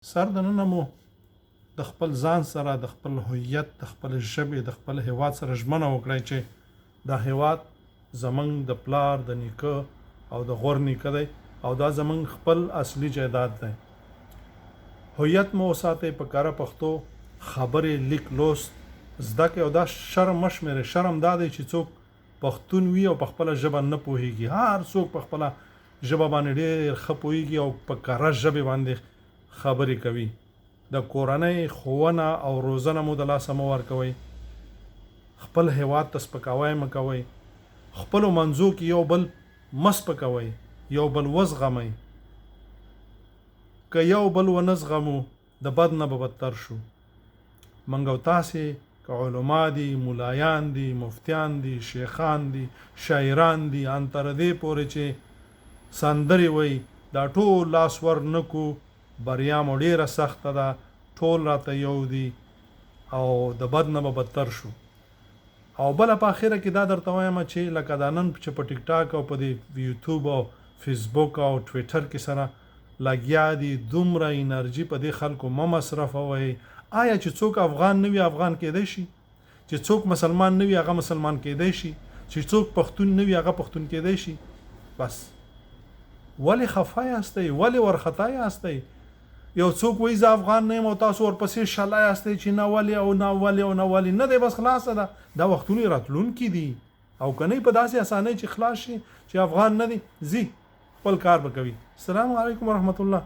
سر دننه مو د خپل ځان سره، د خپل هویت، د خپل ژبې، د خپل هیواد سره ژمنه وکړئ چې دا هیواد زمونږ د پلار د نیکه او د غور نیکه دی او دا زمونږ خپل اصلي جایداد دی. هویت مو وساتئ، په کره پښتو خبرې، لیک لوست زده کړئ او دا شرم مه شمېرئ. شرم دا دی چې څوک پښتون وي او په خپله ژبه نه پوهیږي. هر څوک په خپله ژبه باندې ډېر ښه پوهیږي او په کره ژبې باندې خبرې کوي. د کورنۍ ښوونه او روزنه مو د لاسه مه ورکوئ. خپل هیواد ته سپکاوی مه کوئ. خپلو منځو کې یو بل مه سپکوئ، یو بل وزغمئ. که یو بل ونه زغمو، د بد نه به بدتر شو. موږ او تاسې که علما دي، ملایان دي، مفتیان دي، شیخان دي، شاعران دي، ان تر دې پورې چې سندرې وایي، دا ټول لاس ور نه کړو، بریا مو ډېره سخته ده. ټول راته یو دي او د بد نه به بدتر شو. او بله په اخره کې دا درته وایم چې لکه دا نن چې په ټیک ټاک او په دې یوټیوب او فیسبوک او ټویټر کې سره لګیا دي، دومره انرژي په دې خلکو مه مصرفوئ. آیا چې څوک افغان نه وي، افغان کېدای شي؟ چې څوک مسلمان نه وي، هغه مسلمان کېدای شي؟ چې څوک پښتون نه وي، هغه پښتون کېدای شي؟ بس ولې خفه یاستئ؟ ولې ورخطا یاستئ؟ یو څوک وایي زه افغان نه یم او تاسو ورپسې شلا یاستئ چې نه ولې او نه ولې او نه ولې نه دی. بس خلاصه ده، دا وختونه راتلونکي دي او که نه په داسې اسانۍ چې خلاص شي چې افغان نه دی، ځي خپل کار به کوي. السلام علیکم ورحمت الله.